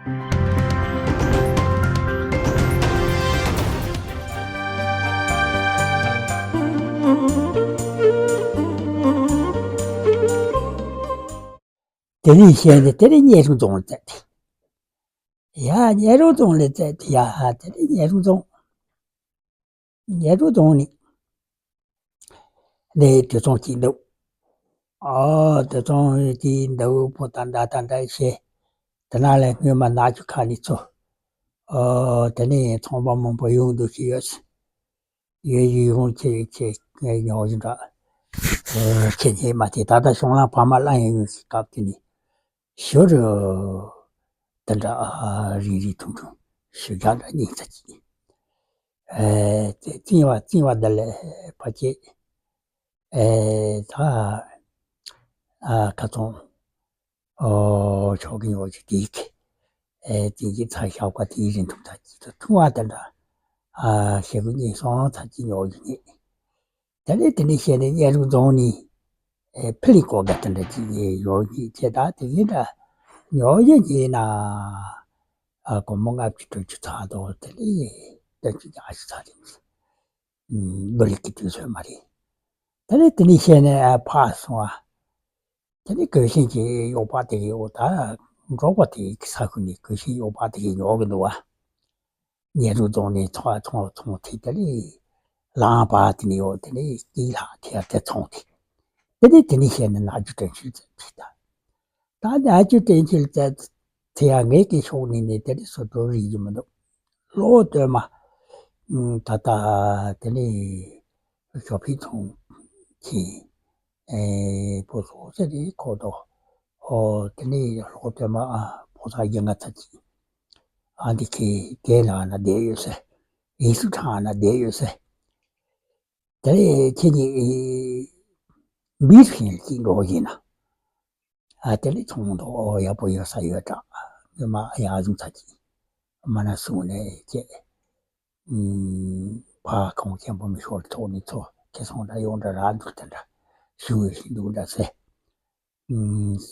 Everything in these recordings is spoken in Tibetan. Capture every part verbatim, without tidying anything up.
དེ་ནས་བཤད་ནས་དེ་ནས་གཉན་རོང་རྫོང་ལ་བཙལ་ཏེ། ཡ་གཉན་རོང་རྫོང་ལ་བཙལ་ཏེ་ཡ་དེ་ནས་གཉན་རོང་རྫོང་། གཉན་རོང་རྫོང་ནས་ནས་དུད་ཚང་གཅིག་འདུག་ཨོ་དུད་ཚང་གཅིག་འདུག་ཕོ་ད་འདྲ་ད་འདྲ་བཤད། དེ་ན་ལས་སྔོན་མ་ནག་ཆུ་ཁ་ནས་ཚུར། ཨོ་དེ་ནས་ཚོང་པ་མང་པོ་ཡོང་འདུག་ཤི་ཡོད། ཡོད་ཡོད་ཡོང་ཁྱེད་ཁྱེད་ངས་ཉོ་བཞིན་འདྲ། ཁྱེད་ཉིད་མ་དེ་ད་ལྟ་གཞུང་ལམ་བར་མ་ལ་ཡིན་ཡོད་སྐབས་དེ་ནས་ཞོར་དུ་འདྲ་རིང་རིང་ཐུང་ཐུང་ཞུ་རྒྱག་འདྲ་སྙིང་ཚ་གྱིས། ཨེ་ཙི་བ་ཙི་བ་འདི་ལས་ཕ་ཁྱེད་ཨེ་ད་ཨ་ཁ་ཚོང་ཨོ་ཆོག་གི་ཡོད་ཀྱི་དེ་གི་ཨེ་ཙི་གི་ཚ་ཞག་པ་དེའི་རིན་ཐུང་ཐ་ཅི་ཐུང་བ་དེ་འདྲ་ཨ་ཞེ་གི་གཉིས་སོང་ཚ་ཅི་ཉོ་གི་ཉེ། དེ་ནས་དེ་ནས་བཤད་ནས་གཉན་རོང་རྫོང་ནས་ཨེ་ཕི་ལི་ཀོ་ག་དེ་འདྲ་ཅིག་ཡོད་ཀྱི་ཁྱེད་ད་དེ་གི་འདྲ་ཉོ་ཡོད་ཀྱི་ན་ཨ་སྒོར་མོ་ལྔ་བཅུ་དྲུག་ཅུ་ཚ་དོ་དེ་ནས་བདུན་ཅུ་བརྒྱད་ཅུ་ཚ་དེ་མི་སྲིད། ཨུམ་བློ་ལི་ཀི་དུས་ཚོད་མ་རེད། དེ་ནས་དེ་ནས་བཤད་ནས་ཨ་ཕར་སོང་ཨ། དེ་ནས་གོས་ཤིང་གི་གཡོག་པ་དེ་གི་འོ་ད་འབྲོག་པ་དེ་གི་ས་ཁུལ་ནས་གོས་ཤིང་གཡོག་པ་དེ་གི་ཉོ་གི་འདུག་བ། གཉན་རོང་རྫོང་ནས་ཚོང་ཚོང་ཚོང་དེ་དེ་ནས་ལམ་བར་དེ་ནས་འོ་དེ་ནས་སྐྱིད་ལྷག་དེ་དེ་ཚོང་དེ། དེ་ནས་དེ་ནས་བཤད་ནས་ནག་ཆུ་དྲན་ཤུལ་ཙམ་ཕྱིན་ད། ད་ནག་ཆུ་དྲན་ཤུལ་ཙམ་དེ་ཡང་ངེད་ཀྱི་ཕྱོགས་ནས་ནས་དེ་ནས་སོ་འགྲོ་རིག་གི་མི་འདུག་ལོ་སྟོད་མ་ད་ལྟ་དེ་ནས་ཞོ་ཕིའི་ཚོང་ཁྱིམ། ཨེ་བུ་སོ་སེ་རེ་ཁོ་ཐོ། ཨོ་དེ་ནས་ལྷོ་སྟོད་མ་ཨ་ཕོ་གསར་ཡིན་ང་ཚ་གྱི་ཨ་འདི་ཁྱེད་དེ་ན་ན་བསྡད་ཡོད་ཟེར། ཡིན་སུ་ཁྲང་ན་བསྡད་ཡོད་ཟེར། དེ་ནས་ཁྱེད་ཀྱིས་མི་ཞིག་ཅིག་འགྲོ་ཡིན་ན། ཨ་དེ་ནས་ཚོང་དོ་ཡག་པོ་ཡོད་ས་ཡོད་དྲ། ངོ་མ་ཡག་བཟུང་ཚ་གྱི་མ་ན་སུ་ནས་ཁྱེད། ཕ་ཁོང་ཆེན་པོ་མི་ཤོར་ཐོག་ནས་ཚོ་ཁེ་སོང་འདྲ་ཡོང་འདྲ་ར་འདུག་དེ་འདྲ་ཞུ་བའི་ཞིག་འདུག་འདྲ་ཟེར།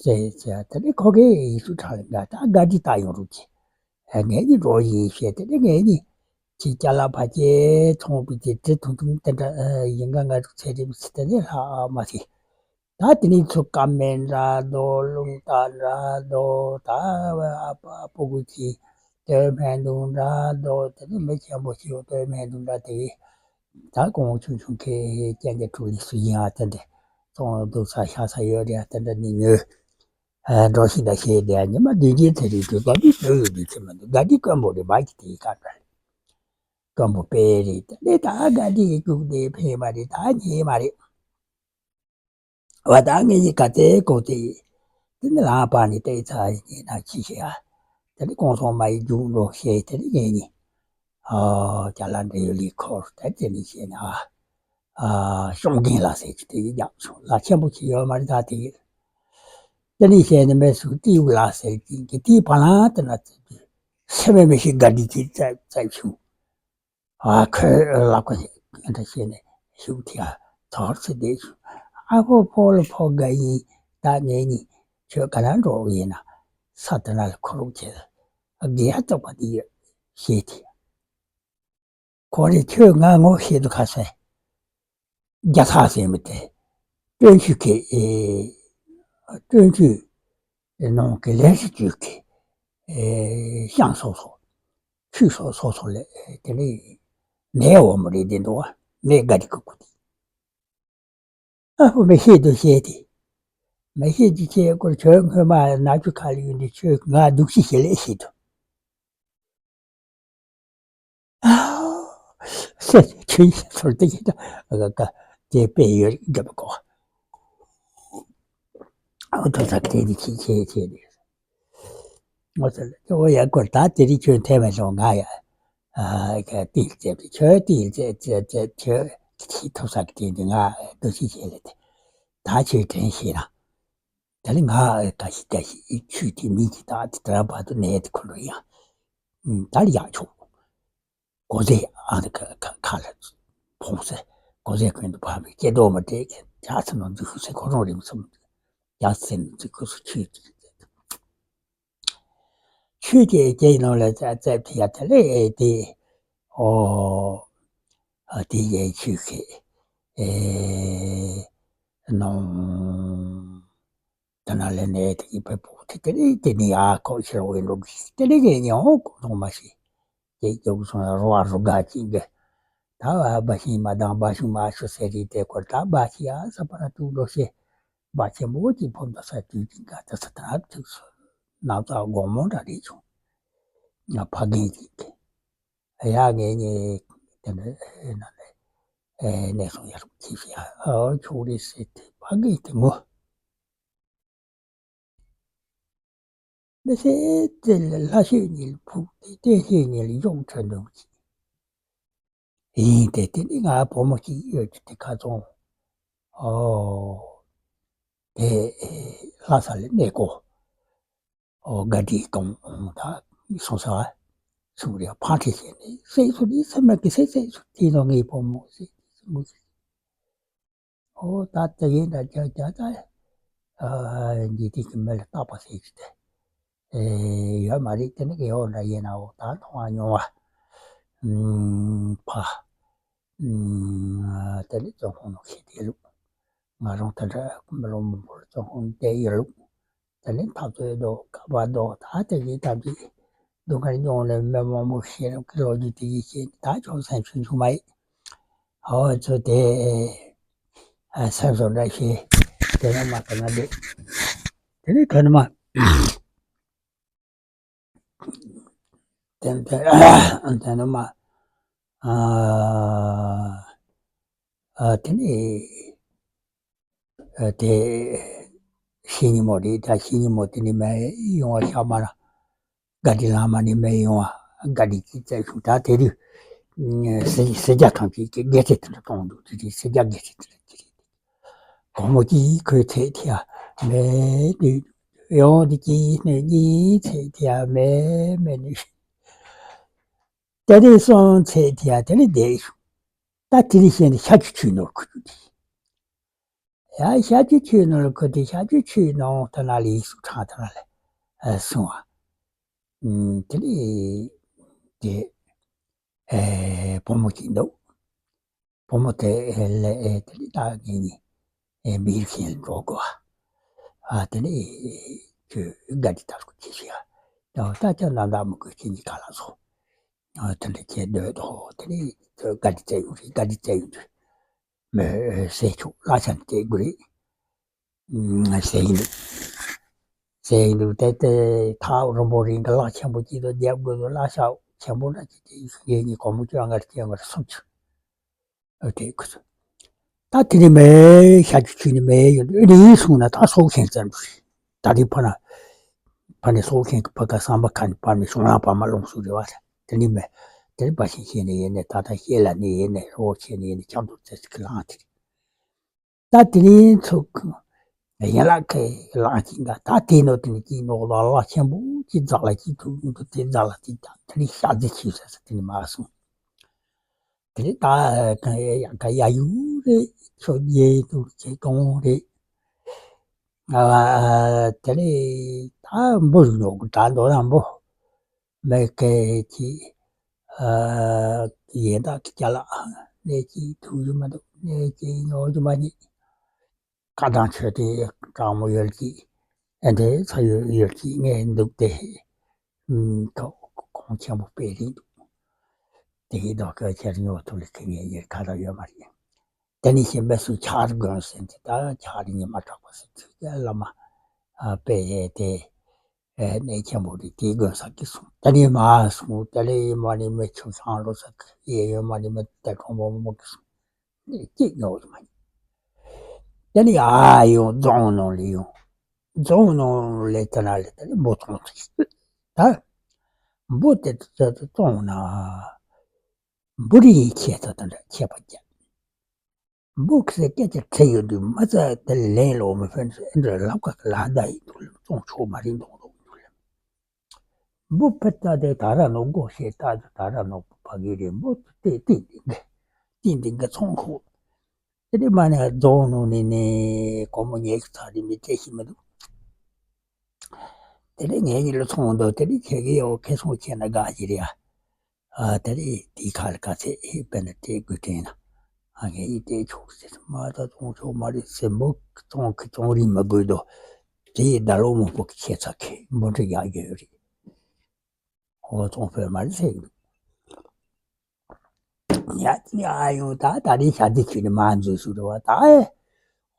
ཟེར་ཟེར་དེ་ནས་ཁོ་གིས་ཡིག་གཟུགས་ཁྲ་ལ་འདྲ་ད་དགའ་སྡིག་ལྟ་ཡོང་རུག་གི། ངས་ནི་འགྲོ་ཡིན་ཞེས་དེ་ནས་ངས་ནི་ཁྱི་སྐྱ་ལ་ཕ་སྐྱེས་ཚོང་པའི་དེ་དེ་ཐུང་ཐུང་དེ་འདྲ་ཡིན་ག་ང་རུ་ཚེ་རིང་ཚེ་དེ་ནས་ལྷག་མ་ཟེར། ད་དེ་ནས་ཚུར་ཀ་མེད་འདྲ་འདུག་རླུང་རྟ་འདྲ་འདུག་ད་ཨ་ཕ་ཨ་ཕོ་གུ་གི་སྟོད་སྨད་འདུག་འདྲ་འདུག་དེ་ནས་མི་ཆེན་པོ་ཞིག་སྟོད་སྨད་འདུག་འདྲ་དེ་ད་གོང་ཆུང་ཆུང་ཁའི་སྐྱེ་འདི་ཕྲུག་ལི་སུ་ཡིན་ཨ་དེ་འདྲ་ཚོང་འདུག་ས་ཤ་ས་ཡོད་རེད་ཨ་དེ་འདྲ་ནི་ཉོས་འགྲོ་ཞིག་འདྲ་ཞེས་བསྡད་ཉི་མ་བདུན་གྱི་ཚེ་རིང་དུས་བབ་མི་ཚོ་ཡོད་དུས་ཚེ་མི་འདུག་དགའ་སྡིག་དཀོན་པོ་རེད་བ་གི་དེའི་ཁ་འདྲ་དཀོན་པོ་དཔེ་རེད་དེ་ནས་ད་དགའ་སྡིག་གི་རྒྱུག་དེ་ཕན་མ་རེད་ད་ཉེས་མ་རེད། བ་དང་ངེད་ཀྱི་ག་ཚད་གོ་ཚད་དེ་ནི་ལམ་བར་ནས་བལྟས་ཚར་ཡིན་ན་ཅི་ཞིག་ཨ། དེ་ནི་གོང་སོང་མ་ཡི་རྒྱུགས་འགྲོ་ཞེས་དེ་ནི་ངེད་གཉིས། ཨོ་ཅ་ལག་འདྲ་ཡོད་ལི་འཁོར་དེ་དེ་ནི་བཤད་ན་ཨ། ཨ་ཤོང་རྒན་ལགས་ཟེར་གྱི་དེ་ཡི་རྒྱག་སོང་ལ་ཆེན་པོ་ཞིག་ཡོད་མ་རེད་ད་དེ་ཡི། དེ་ནི་བཤད་ནི་མེད་སུ་ཏིའུ་ལགས་ཟེར་གྱི་གི་དེའི་བ་ལང་དེ་ན་ཚེ་གི་སེམས་མེད་མི་ཞིག་དགའ་སྡིག་གི་རྩ་རྩ་བྱུང་། ཨ་ཁོས་ལབ་ཁོ་ཞིག་ཨ་འདྲ་བྱས་ནས་ཞུགས་དེ་ཡང་ཐོར་ཚེ་བསྡད་བྱུང་། ཨ་ཁོ་ཕོ་ལ་ཕོ་དགའ་ཡིན་ད་ངེད་གཉིས་ཁྱོད་ག་ན་འགྲོ་གི་ཡིན་ན་ས་དེ་ན་ལ་ཁོ་རུག་བྱས་ལ་དགེ་ཡ་བཙོག་པ་དེ་ཡོད་ཞེས་དེ། ཁོ་རེ་ཁྱོད་ང་ངོ་ཤེས་འདུག་ཁ་སེ། རྒྱ་ཚ་ཟེར་མི་དེ། སྤྲོན་ཆུ་གི་ཨེ། སྤྲོན་ཆུ་ནང་གི་ལས་སུ་བཅུག་གི་ཨེ་ཤང་སོ་སོ། ཆུ་སོ་སོ་སོ་ལས་དེ་ནས་ནས་འོ་མོ་རེད་དེ་འདུག་བ་ནས་དགའ་དེ་ཀུ་ཀུ་དེ། ཨ་ཧོ་མི་ཤེས་འདུག་ཤེས་དེ། མི་ཤེས་ཀྱི་ཁྱེད་སྐོར་ཁྱོད་སྔོན་མ་ནག་ཆུ་ཁ་ལ་ཡོད་འདི་ཁྱོད་ང་སྡུག་ཤི་ཤེས་ལས་ཤེས་འདུག་སེ་ཆུ་ཡི་ཚོར་དེ་ཡིན་ད་ག་ག་དེ་དཔེ་ཡོད་རྒྱབ་གོ་ཨོ་ཐོ་ས་ཁྲེ་དེ་ཆི་ཆེ་ཆེ་དེ་ངོ་ཚ་ལ་དེ་འོ་ཡ་སྐོར་ད་དེ་རིང་ཁྱོད་འཐེན་མ་སོང་ང་ཡ་ཨ་ག་ཏིལ་ཙེ་ཁྱོད་ཏིལ་ཙེ་ཙེ་ཙེ་ཁྱོད་ཆི་ཐོ་ས་ཁྲེ་དེ་ང་དུ་ཆི་ཆེ་ལ་དེ་ད་ཁྱོད་དྲན་ཤེས་ན། དེ་ནི་ང་ཨེ་བཀྲ་ཤིས་བཀྲ་ཤིས་ཨི་ཆུ་དེ་མི་གི་ད་དེ་དེ་ར་བར་དུ་གནས་དེ་ཁོ་ལོ་ཡང་ཨུམ་ད་ལ་ཡག་ཆོག་སྒོ་རྫས་ཨ་ནི་ཁ་ཁ་ཁ་ལ་ཕོངས་སེ་སྒོ་རྫས་ཀུན་ཏུ་བབས་པའི་སྐྱེ་འགྲོ་མ་འདྲེས་ཀྱི་ཇག་ཚ་ནང་འཛུལ་ཤུགས་སེ་ཁོ་རང་རིམ་གསུམ་ཡང་སེ་ནང་འཛུལ་ཁུ་སུ་ཆུ་དེ་རྫས་དེ། ཆོས་ཀྱི་རྒྱལ་ནང་ལ་བཙལ་བཙལ་ཐུབ་ཡ་དེ་ལས་དེ། ཨོ། ཨ་དེ་ཡའི་ཆོས་ཀྱི་ཨེ་ནང་དེ་ན་ལས་ནས་དེ་ཡི་བུ་དེ་དེ་ལས་དེ་ནི་ཡ་ཁོ་ཤི་རོ་ཡིན་འགྲོ་གི་དེ་ལས་ཀྱི་ཉི་ཧོང་གོ་ཐོང་མ་ཤི། དེ་ཀྱོག་སོང་ལ་རོ་བ་རུ་དགའ་ཅིག་གི། ད་བ་བ་ཤིང་མ་དང་བ་ཤིང་མ་ཤོ་སེ་རི་དེ་སྐོར་ད་བ་ཤི་ཡ་ས་པ་ར་ཏུ་འགྲོ་ཤེ། བ་ཆེན་པོ་གཅིག་ཕོ་མདའ་ས་དུས་ཀྱི་འགའ་ད་ས་ད་ཐུག་སོ། ནག་ཚ་དགོང་མོ་འདྲ་རེད་བྱུང་། ང་ཕ་རྒན་གཅིག་གི། ཡ་ངས་ངས་དེ་འདྲ་ན་ལས་ཨེ་ནས་སོང་ཡར་ཁྱི་ཤི་ཡ་ཨོ་ཆོག་རེད་ཟེར་ཏེ་ཕ་རྒན་དེ་ངོ་མི་ཤེས་ཙེ་ལ་ལྷ་ཤེས་ཉིལ་ཕུག་སྟེ་བསྟན་ཤེས་ཉིལ་གཞུང་ཁྲོད་འདུག་ཅིག་ཡིན་ཏེ་དེ་ནི་ང་བུ་མོ་གཅིག་ཡོད་ཀྱི་དེ་ཁ་ཚོང་ཨོ་དེ་ལྷ་ས་ལ་གནས་སྐོ་ཨོ་དགའ་སྡིག་གཏོང་ད་སོང་ས་སུ་རེ་ཕ་ཁྲི་བྱས་ནས་སེ་སུ་ནི་སེ་མ་གི་སེ་སེ་སུ་དེ་ནོ་ངའི་བུ་མོ་སེ་སེ་མོ་སེ། ཨོ་ད་དེ་ཡིན་ད་རྒྱ་རྒྱ་ད་ཨ་འདི་དེ་གི་མི་ལ་བཏགས་པ་ཟེར་གྱི་དེ་ཨེ་ཡོད་མ་རེད། དེ་ནི་གི་ཡོད་འདྲ་ཡིན་ན་འོ་ད་མཐོང་བ་མྱོང་བ་ཨུམ་ཕ་ཨུམ་དེ་ནི་བཙོན་ཁང་ནང་ཤི་དེ་ལུགས་ང་རང་དེ་འདྲ་མི་ལོ་མང་པོར་བཙོན་ཁང་བསྡད་ཡོད་ལུགས། དེ་ནས་འཐབ་རྩོད་དོ་ཁ་པར་དོ་ད་དེ་གའི་ཐབས་ཀྱིས་སྡུག་བསྔལ་མྱོང་ནས་མི་མང་པོ་ཤེས་རབ་ཀྱི་ལོ་རྒྱུས་དེ་ཡིས་ཤེས་ད་ཆོག་སེམས་ཤུགས་ཆུང་མ་ཡིན། ཨོ་ཚོ་དེ་ཨ་སེམས་སོ་འདྲ་ཤེས་དེ་ནས་མ་ག་ན་བསྡད་དེ་ནས་ག་ན་མ། དེ་དེ་དེ་ནི་མ་ཨ་ཨ་དེ་ནི་ཨ་དེ་ཤི་ཉི་མོ་རེད། ད་ཤི་ཉི་མོ་དེ་ནི་མ་ཡོང་བ་ཤ་མ་ར་དགའ་སྡིག་ལྷག་མ་ནི་མ་ཡོང་བ་དགའ་སྡིག་གི་བཙན་ཤུགས་ད་དེ་དུས་སེ་སེ་རྒྱ་ཐམས་ཅད་ཀྱི་དགེ་ཚེ་དེ་ལ་གཏོང་འདུག་དེ་དུས་སེ་རྒྱ་དགེ་ཚེ་དེ་ལ་དེ་རེད། དགོང་མོ་གཅིག་ཁོའི་ཚེ་ཐེ་ཡ་མེད་དུས་ཡོང་དུས་གཅིག་ནས་གཉིས་ཚེ་ཐེ་ཡ་མེད་མེད་ནས་དེ་ནས་གསུམ་ཚེ་ཐེ་ཡ་དེ་ནས་བསྡད་ཤོག་ད་དེ་ནས་བཤད་ནས་ཤ་ཆུ་ཆུའི་ནོར་ཁུ་ཆུ་དེ་ཡ་ཤ་ཆུ་ཆུའི་ནོར་ཁུ་དེ་ཤ་ཆུ་ཆུའི་ནང་ཐ་ན་ལ་ཡིག་གཟུགས་གྲངས་ཐ་ན་ལ་སོང་བ་དེ་ནས་དེ་བུ་མོ་གཅིག་འདུག་བུ་མོ་དེ་ལས་ཨེ་དེ་ནི་ད་ངེད་གཉིས་ཨེ་མི་ཡུལ་ཞིག་འགྲོ་དགོས་ཨ། དེ་ནི་ཁྱོད་དགའ་སྡིག་ད་སྐུ་ཁྱེད་ཤི་ཨ། ད་ད་ཁྱོད་ནམ་ཟླ་མི་དགོས་ཁྱེད་གཉིས་ཁ་ལག་ཚོ་དེ་འདྲ་ཁྱེད་སྡོད་དོ། དེ་ནི་ཁྱོད་དགའ་སྡིག་བཙལ་ཡོང་རེད། དགའ་སྡིག་བཙལ་ཡོང་དུས་མི་ཟས་ཆོག་ལ་ཆ་ནས་སྤྲད་དགོས་རེད། ཟེར་གྱི་འདུག་ཟེར་གྱི་འདུག་དེ་དེ་ཐག་རིང་པོ་རིང་གི་ལག་ཆེན་པོ་གཅིག་ཏུ་རྒྱབ་དགོས་འདུག་ལག་ཤ་ཆེན་པོ་འདྲ་གཅིག་དེ་ཡིན་གྱི་གོང་མོ་བཅོ་ལྔ་བཅོ་ལྔ་སུམ་ཅུ། ཨོ་དེ་ཁུ་ཚོ། ད་དེ་ནས་མེ་ཤ་ཆུ་ཆུ་ནས་མེ་ཡོད་འདུག་ཨེ་ནས་ཡིན་གསུངས་ན་ད་སྲོག་ཤིང་བཙན་འདུག་ད་དེ་ཕ་ན་ཕ་ནས་སྲོག་ཤིང་གི་ཕ་ག་བསམ་པ་ཁ་ནས་ཕ་མི་བྱུང་རང་ཕ་མ་ལོངས་སུ་རེ་བ་ད་དེ་ནས་མེ་དེ་ནས་པ་ཤིང་ཤེས་ནས་ཡིན་ནས་ད་ད་ཤེས་ལ་ནས་ཡིན་ནས་རོ་ཆེ་ནས་ཡིན་ནས་ཁྱམས་དུ་ཚེ་ཚིག་གི་ལངས་དེ། ད་དེ་ནས་ཚུགས་ཡན་ལག་ཁའི་ལག་གཅིག་འདྲ་ད་དེ་ནོ་དེ་ནས་གཅིག་ནོ་ལ་ལག་ཆེན་པོ་གཅིག་རྫག་ལ་གཅིག་ཐུག་འདུག་དེ་རྫག་ལ་གཅིག་དང་དེ་ནས་ཤ་རྫི་ཆེ་ས་ས་དེ་ནས་མ་སོང་། དེ་ནས་ད་ཡ་ཡུ་རེད་ཆོ་རྒྱལ་དུ་ཆེ་གྲོང་རེད། ཨ་དེ་ནས་ད་འབུ་རུ་ཉོ་གི་ད་འདོ་ན་འབུ། མེ་ཀེ་ཅི། ཨ་ཡན་དག་གི་ཅ་ལག་ནས་ཅི་ཐུག་རྒྱུ་མ་འདུག་ནས་ཅི་ཉོ་རྒྱུ་མ་རྙེད། ཁ་གདངས་ཆོས་དེ་དྲང་མོ་ཡོད་ཀྱི། ཨ་འདྲའི་ཚ་ཡོད་ཡོད་ཀྱི་ངས་འདུག་སྟེ། ཨུམ་ཁོ་ཁོང་ཆེན་པོ་དཔེ་རིང་འདུག་དེ་གི་ལྡོག་ཁ་ཁྱེར་ཉོ་ཐུབ་ལ་ཁེ་ངས་ཡིར་ཁ་ལ་ཡོད་མ་རེད། དེ་ནས་ཤེས་མེད་སུ་ཆར་དགོན་ཟེར་འདི་ད་ཆར་ཉི་མ་དྲག་པ་ཟེར་དུས་ཀྱི་བླ་མ་ཨ་དཔེ་ཡས་དེ། ཨེ་གནས་ཆེན་པོ་རེད་དེའི་དགོན་ས་ཀྱི་སོང་དེ་ནས་མ་སོང་དེ་ལས་མ་ནི་མི་ཆུ་ཚང་རོ་ས་ཀྱི་ཡེ་ཡོད་མ་ནི་མི་དེ་གྲོང་པ་མོ་གི་སོང་ནས་སྐྱིད་ཉོ་ཡོད་མ་ནི་དེ་ནས་ཨ་ཡོང་རྫོང་ནང་ལ་ཡོང་རྫོང་ནང་ལས་དེ་ན་ལས་དེ་ནས་འབུ་ཚོང་ཚིག་ད་འབུ་དེ་ཚོ་བཙོང་ན་འབུ་རིགས་ཡི་ཁྱད་ཚོ་དེ་འདྲ་ཁྱད་པར་རྒྱབ། འབུ་ཁ་སྐད་ཆ་ཁྲེལ་ཡོད་དུས་མ་རྩ་དེ་ལེན་ལོ་མི་ཕན་ཚུན་ཨེ་འདྲ་ལབ་ཁ་ལ་ཟླ་ཡི་འདུག་ལ་བཙོང་ཆོག་མ་རེད་མདོག་མདོག་འདུག་ལ། འབུ་ཕ་ད་དེ་ད་ར་ནོ་སྒོ་ཤེས་ད་དེ་ད་ར་ནོ་ཕ་གི་རེད་འབུ་དེ་ཏིང་ཏིང་གི་ཏིང་ཏིང་གི་ཚོང་ཁུག་དེ་དེ་མ་ནས་རྫོང་ནང་ནས་ནས་སྒོར་མོ་ཉི་ཤུ་ཚར་རེ་མི་སྤྲད་ཤེས་མི་འདུག་དེ་ནས་ངེད་གཉིས་ལ་ཚོང་འདུག་དེ་ནས་ཁྱེད་ཀྱིས་ཡོ་ཁེ་སོང་ཆེ་ན་དགའ་ཞིག་རེད་ཡ། ཨ་དེ་ནས་དེའི་ཁ་ལ་ག་ཚད་ཨེ་དཔེར་ན་སྤྲད་དགོས་དྲན་ན། ཨ་ངེད་གཉིས་སྤྲད་ཆོག་ཟེར། མ་ད་བཙོང་ཆོག་མ་རེད་ཟེར། འབུ་བཙོང་གི་བཙོང་རིན་མི་དགོས་དོ། དེ་ཡི་ད་ལོ་མང་པོ་གི་ཁྱད་ཚ་གི་འབུ་འདྲ་ཡག་ཡོད་རེད། ཨོ་བཙོང་ཕོད་མ་རེད་ཟེར་གི་འདུག་ཡ་ཨ་ཡོང་ད་ད་རེས་ཞག་དེ་ཁྱོད་ནི་མ་འཛུལ་སུ་རེད་བ། ད་ཨེ་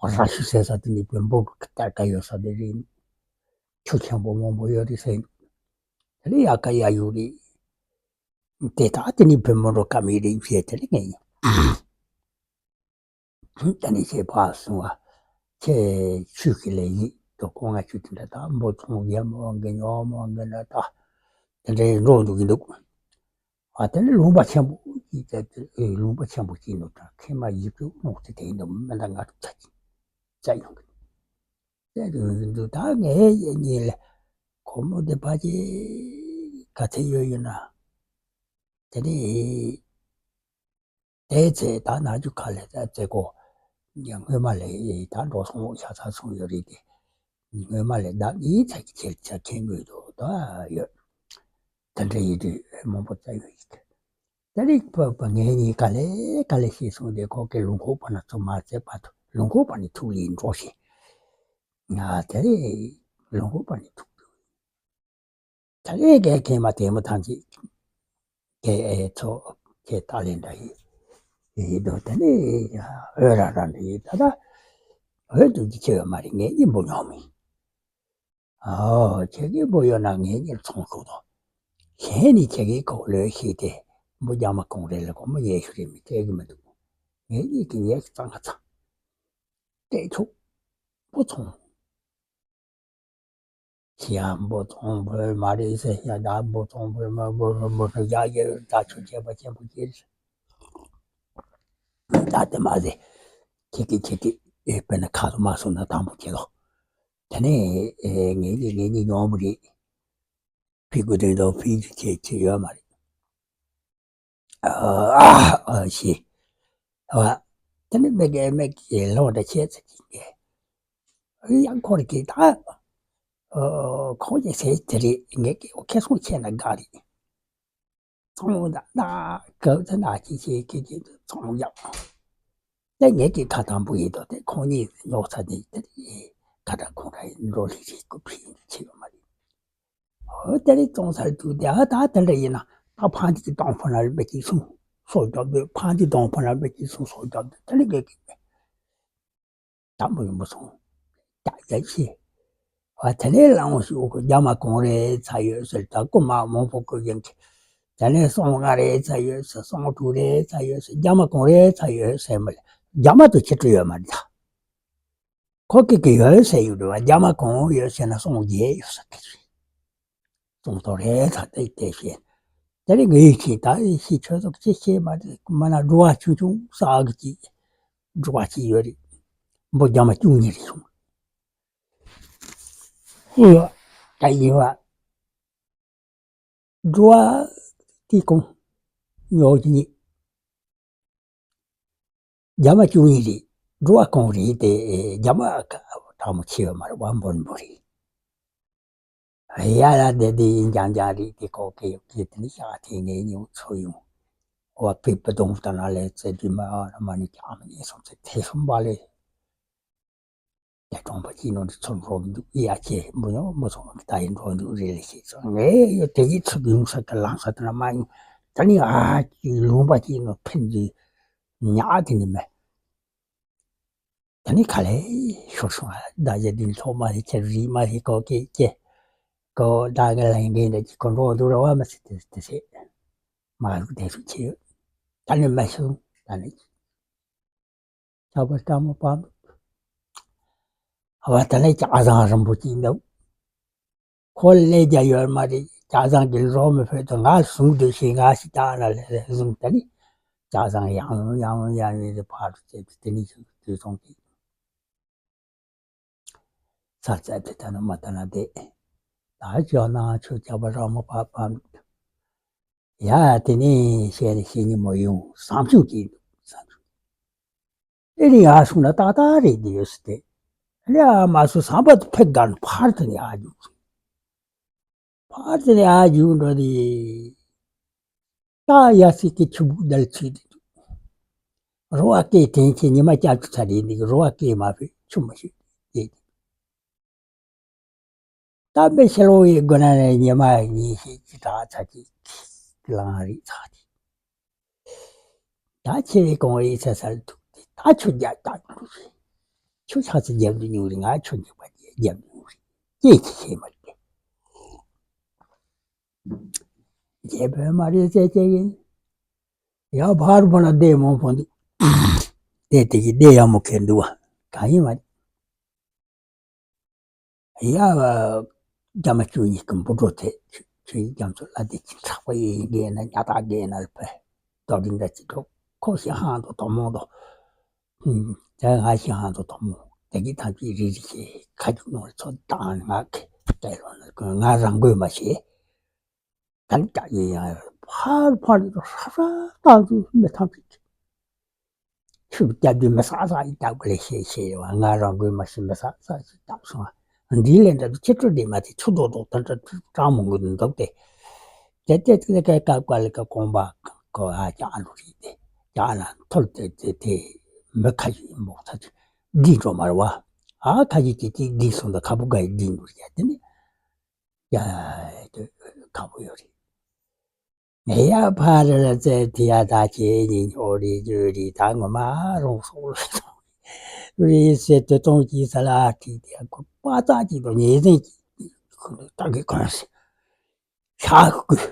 ར་ཤི་ཟེར་ས་དེ་ནི་བོན་པོ་གི་གཏེར་ཁ་ཡོད་ས་དེ་རེད། ཆུ་ཆེན་པོ་མང་པོ་ཡོད་རེད་ཟེར། དེ་ནི་ཡག་ག་ཡག་ཡོད་རེད། དེ་ད་དེ་ནི་བོན་པོ་འགྲོ་ཀ་མེད་རེད་བྱས་དེ་ནི་ངས་ད་ནི་ཁྱེད་ཕར་སོང་བ། ཁྱེད་ཆུ་ཁྱི་ལས་ཡིན་དོ་ཁོ་ང་ཆུ་དེ་འདྲ་ད་འབུ་ཚོང་རྒྱ་མོ་གི་ཉོ་མོ་གི་འདྲ་ད་དེ་འདྲའི་འགྲོ་འདུག་གི་འདུག་ཨ་དེ་ནི་ལུང་པ་ཆེན་པོ་ཅིག་བཙལ་ཏེ་ཨེ་ལུང་པ་ཆེན་པོ་ཅིག་ནང་དང་ཁེ་མ་ཡིབ་ཅུ་ནོག་ཙེ་དེ་ཡིན་དུ་མི་འདང་ང་ཐུག་ཚ་ཅིག་བཙལ་ཡོང་གི་བཙལ་དུ་ཡོང་གི་འདུག་ད་ངའི་ཡེ་གཉིས་ལ་ཁོ་མོ་དེ་ཕ་ཅིག་ག་ཚད་ཡོད་ཡོད་ན་དེ་ནི་དེའི་ཚེ་ད་ན་རྒྱུ་ཁ་ལས་ད་བཙལ་གོ་ཡང་སྔོན་མ་ལས་ད་འགྲོ་སོང་ཤ་ཚ་སོང་ཡོད་རེད་དེ། སྔོན་མ་ལས་ད་ནི་ཚ་གི་ཁྱེར་ཆ་ཁྱེར་དགོས་དོ་ད་ཡོད། དེ་འདྲ་ཡིན་དུས་མང་པོ་བཙལ་ཡོད་ཡིན། དེ་རིགས་པ་པ་ངེད་གཉིས་ག་ལེ་ག་ལེ་ཞེས་གསུངས་ཏེ་ཁོ་གི་ལུང་ཁོག་པ་ན་ཚུར་མ་བཙལ་བར་དུ་ལུང་ཁོག་པ་ནས་ཐུག་ལས་འགྲོ་ཞིང་། ང་དེ་རིང་ལུང་ཁོག་པ་ནས་ཐུག་དུས། དེ་རིང་གའི་གེ་མ་དེ་མོ་ཐང་ཅིག་གེ་ཨེ་ཚོ་གེ་ཏཱ་ལེ་འདྲ་ཡིན། ཡིན་དུ་དེ་ནས་འོད་ར་ར་འདྲ་ཡིན་ད་ལྟ་འོད་དུ་ཅི་ཆེ་བ་མ་རེད། ངེད་གཉིས་འབུ་ཉོག་མིན། ཨོ་ཁྱེད་ཀྱིས་འབུ་ཡོད་ན་ངེད་གཉིས་ཚོང་ཤོག་དོ། གཞན་ནི་ཁྱེད་ཀྱིས་ཁོ་ལོས་ཤེས་ཏེ་འབུ་རྒྱ་མ་གང་རེད་ལ་ཁོ་མོ་ཉལ་ཤོག་རེད་མི་སྤྲད་གི་མི་འདུག་ངེད་གཉིས་ཀྱི་ཉལ་ཤོག་གཙང་ཁ་ཚང་། སྤྲད་ཆོག་འབུ་ཚོང་། ཁྱི་ཡང་འབུ་ཚོང་འབུ་མ་རེད་ཟེར་ཡ་ད་འབུ་ཚོང་འབུ་མ་འབུ་མ་འབུ་ཡ་ཡ་ད་ཆུ་ཆེ་བ་ཆེན་པོ་ཅིག་རེད། ད་དེ་མ་ཟེར། ཁྱེད་ཀྱིས་ཁྱེད་ཀྱིས་ཨེ་དཔེར་ན་ཁ་ལོ་མ་སོང་ན་དང་པོ་ཁྱེད་ལོ། དེ་ནས་ཨེ་ངེད་ཀྱིས་ངེད་གཉིས་ཉོ་མི་རེད། ཕི་གུ་དེ་དང་ཕི་གུ་ཁྱེད་ཁྱེད་ཡོད་མ་རེད། ཨ་ཨ་ཤི། ཨ་དེ་ནི་མེ་གེ་མེ་གེ་ལོ་འདྲ་ཆེ་ཚ་གི་གེ། ཡང་ཁོར་གི་ད་ཁོང་གི་ཟས་དེ་རེད། ངེད་ཀྱི་ཁེ་སོང་ཆེ་ན་དགའ་རེད། ཚོང་ད་ད་གབ་ཚ་ན་ཅི་ཤེས་ཀྱི་ཀྱི་ཚོང་ཡག་དེ་ངེད་ཀྱི་ཁ་དང་པོ་ཡིན་དོ། དེ་ཁོང་གཉིས་ཉོག་ཚ་དེ་དེ་ཁ་ད་ཁོང་ར་ཡིན་འགྲོ་ལི་རི་ཀུ་ཕི་ཡིན་ཆེ་བ་མ་རེད། ཨོ་དེ་རིང་བཙོང་ཚར་དུས་དེ་ཨ་ད་དེ་འདྲ་ཡིན་ན་ད་ཕང་དེ་གི་དང་ཕུ་ན་མེ་གི་སུང་སོ་རྒྱབ་དུས་ཕང་དེ་དང་ཕུ་ན་མེ་གི་སུང་སོ་རྒྱབ་དུས་དེ་ནི་གེ་གེ་དང་པོ་ཡིན་པོ་སོང་། ད་རྒྱ་ཆེ་བ་དེ་ནས་ལང་ཞུ་གོ་རྒྱ་མ་གང་རེ་ཚ་ཡོད་ཟེར། ད་རྐུ་མ་མང་པོ་རྐུ་ཡིན་གི་དེ་ནས་སོང་ལྔ་རེ་ཚ་ཡོད་ཟེར། སོང་དྲུག་རེ་ཚ་ཡོད་ཟེར། རྒྱ་མ་གང་རེ་ཚ་ཡོད་ཟེར་མ་ལ་རྒྱ་མ་དུ་ཁྱི་སྤྲོད་ཡོད་མ་རེད་ད། ཁོ་ཀི་ཀི་ཡོད་ཟེར་ཡོད་རེད་བ། རྒྱ་མ་གང་ཡོད་ཟེར་ན་སོང་བརྒྱད་ཡོད་ས་ཀི་ཟེར། སོང་དོ་རེད་ད་དེ་དེ་བཤད། དེ་རིང་ངའི་ཁྱི་ད་ཤི་ཆོས་ཚོགས་ཅི་ཤེས་མ་རེད། མ་ན་འགྲོ་བ་ཆུང་ཆུང་ས་གི་ཅི་འགྲོ་བ་ཅི་ཡོད་རེད། འབུ་རྒྱ་མ་བཅུ་གཉིས་རེད་སོང་། ཨུ་ད་ཡིན་བ། འགྲོ་བ་དེ་གང་ཉོ་གི་རྒྱ་མ་བཅུ་གཉིས་རེད། འགྲོ་བ་གང་རེད་དེ་རྒྱ་མ་དྲག་མོ་ཆེ་བ་མ་རེད་བ། འབོར་འབོར་རེད། ཡ་ཡ་དེ་དེ་ཡིན་ཀྱང་ཀྱང་རེད་དེ་ཁོ་སྐད་ཡོད་ཀྱི་དེ་ནི་ཤ་དེ་ངའི་ཉིན་ཚོ་ཡོང་། བ་ཕི་པ་དོང་ལྟ་ན་ལས་ཚེ་དུས་མ་མ་ནི་ཀྱང་མ་ཉེས་སོང་ཚེ་ཐེ་སོང་བ་ལས། ཡ་གྲོང་པ་ཅིག་ནང་དུ་ཚུར་འགྲོ་གི་འདུག་ཡ་ཁྱེད་འབུ་ཡོང་མ་སོང་ད་ཡིན་འགྲོ་འདུག་རེད་ལས་ཤེས་སོང་། ངས་ཡོད་དེ་གི་ཚུར་ཡོང་ས་གི་ལངས་ས་དེ་ན་མ་ཡོང་། ད་ནི་ཨ་ཅིག་ལུང་པ་ཅིག་ནང་ཕན་ཚུན་ཉག་དེ་ནི་མེད། ད་ནི་ག་ལེ་ཤོར་སོང་ཨ། ད་ཡ་དེ་ནི་ཐོག་མ་རེད་ཁྱེད་རིག་མ་རེད་གོ་ཀེ་ཀེ། གོ་ད་གི་ལན་གེ་འདྲ་ཅིག་གོ་འགྲོ་འདུག་ར་བ་མ་སི་དེ་དེ་སེ། མ་རུག་དེ་སུ་ཆེ་ཡོད། ད་ནི་མ་ཤོང་ད་ནི། ཆགས་པ་སྐྲག་མོ་པ། བ་དེ་ནས་ལྕགས་ཟངས་རིང་པོ་ཅིག་འདུག་ཁོ་ལས་རྒྱ་ཡོད་མ་རེད། ལྕགས་ཟངས་ཀྱི་རོ་མི་ཕོད་དུ་ང་ཟུང་དུ་ཞིག་ང་ཞིག་བཏང་ན་ལས་ཟུང་དེ་ནི་ལྕགས་ཟངས་ཡང་ཡང་ཡང་ཡང་ཕར་དུ་བྱས་ཏེ་དེ་ནི་ཞིག་དུས་སོང་གི་ས་ཚ་དེ་ད་ནི་མ་ད་ན་དེ་ད་ཅོ་ན་ཆུ་ཆ་བ་ར་མ་པ་པ། ཡ་དེ་ནས་བཤད་ནས་བཤད་ཉི་མ་ཡོང་བསམ་ཚུལ་གྱིས་འདུག་བསམ་ཚུལ། ཨེ་ནི་ཡར་སོང་ན་ཏག་ཏག་རེད་འདི་ཡོད་སྲིད་དེ། ཨེ་ནི་ཨ་མ་སུ་བསམ་པ་དུ་ཕེབས་དགའ་ནས་ཕར་དུ་ནས་ཨ་རྒྱུག་སོང་། ཕར་དེ་ནས་ཨ་རྒྱུག་འགྲོ་དེ། ད་ཡ་སི་ཀི་ཆུ་བུ་དལ་ཚུད་དེ་འདུག་རོ་བ་སྐད་དྲན་ཆེ་ཉི་མ་བཅུ་ཚ་རེད་འདུག་རོ་བ་སྐད་མ་ཕོད་ཆུ་མ་ཤོད་དེ། ད་མི་ཤི་ལོ་ཡི་དགོན་ན་ནས་ཉི་མ་ཉི་ཤུ་ཅི་དྲག་ཚ་ཅིག་ལང་རིག་ཚ་དེ། ད་ཆེ་བའི་གོང་བའི་ས་སར་ཐུག་སྟེ་ད་ཆུ་རྒྱག་རྒྱག་འགྲོ་རེད། ཆུ་ཆག་ཚེ་རྒྱབ་ཏུ་ཉུང་རེད། ང་ཆུ་འཇིག་པ་རྒྱབ་ཏུ་ཉུང་རེད། སྐྱེས་ཀྱི་ཤེས་མ་རེད། རྒྱལ་པོའི་མ་རེད་ཟེར་བྱས་ཡིན། ཡང་ཕར་བ་ལ་བདེ་མོ་ཕོ་འདུག་དེ་དེ་གི་བདེ་ཡག་མོ་ཁེར་འདུག་བ། གང་ཡིན་མ་རེད། ཡ། རྒྱ་མ་བཅུ་གཉིས་ཀྱི་འབུ་གྲོ་དེ་ཆུ་ཆུ་ཡི་རྒྱ་མཚོ་ལ་དེ་ཅི་དྲག་པ་ཡིན་རྒན་ན་ཉ་ཐག་རྒན་ན་ལ་ཕེ། རྡོ་རིང་འདྲ་ཅི་འགྲོ། ཁོ་ཤི་ཧང་དུ་དོ་མོ་དོ། དེ་ང་ཤི་ཧང་དུ་དོ་མོ་དེ་གི་ཐང་ཅི་རི་རི་ཤི་ཁ་ཅུ་ནོར་ཚོ་དང་ང་གི་དེ་ལོ་ན་ང་རང་དགོས་མ་ཤེས། ད་ལྟ་ཡིན་ཡང་ཕར་ཕར་དུ་ཧྲ་ཧྲ་བཏང་དུས་མི་ཐང་ཅིག་ཆུ་བརྒྱབ་དུས་མི་ས་ས་ཡི་བརྒྱབ་གི་ལས་ཤེས་ཤེས་ཡོད་ང་རང་དགོས་མ་ཤེས་མི་ས་ས་ཞིག་བརྒྱབ་སོང་། འདི་ལས་འདྲ་དུ་ཁྱི་ཁྲོ་འདི་མ་དེ་ཆུ་རྡོག་རྡོག་ཐོན་ཁྲ་ཁྲུ་གྲང་མོ་དགོས་འདུག་སྟེ། དེ་དེ་དེ་ཀ་ཀ་ཀ་ལི་ཀ་ཀོང་པ་ཀོ་ཧ་ཅག་ལུ་རིག་དེ་ཅག་ལ་ཐོལ་དེ་དེ་དེ་མི་ཁ་ཞིག་མོག་ཚ་ཅིག་འདི་འགྲོ་མ་རེད་བ། ཨ་ཁ་ཞིག་དེ་དེ་འདི་སོང་ད་ཁ་བུ་ག་ཡི་འདི་འགྲོ་ཡ་དེ་ནི། ཡ་དེ་ཁ་བུ་ཡོད་རེད། ངས་ཡ་ཕ་རི་ལ་བཙལ་དེ་ཡ་ད་ཁྱེད་གཉིས་ཉོ་རེ་རྒྱུ་རེ་ད་ངོ་མ་རུང་སོགས་ལ་སོང་རེ་ཟེར་དུ་གཏོང་གྱིས་ས་ལ་ཁྲིད་དེ་ཁོ་པ་ཙག་ཅིག་དང་ཉེ་ཟིང་ཅིག་ཁོ་ལ་ད་གི་གང་སྲིད་ཤ་དགོས།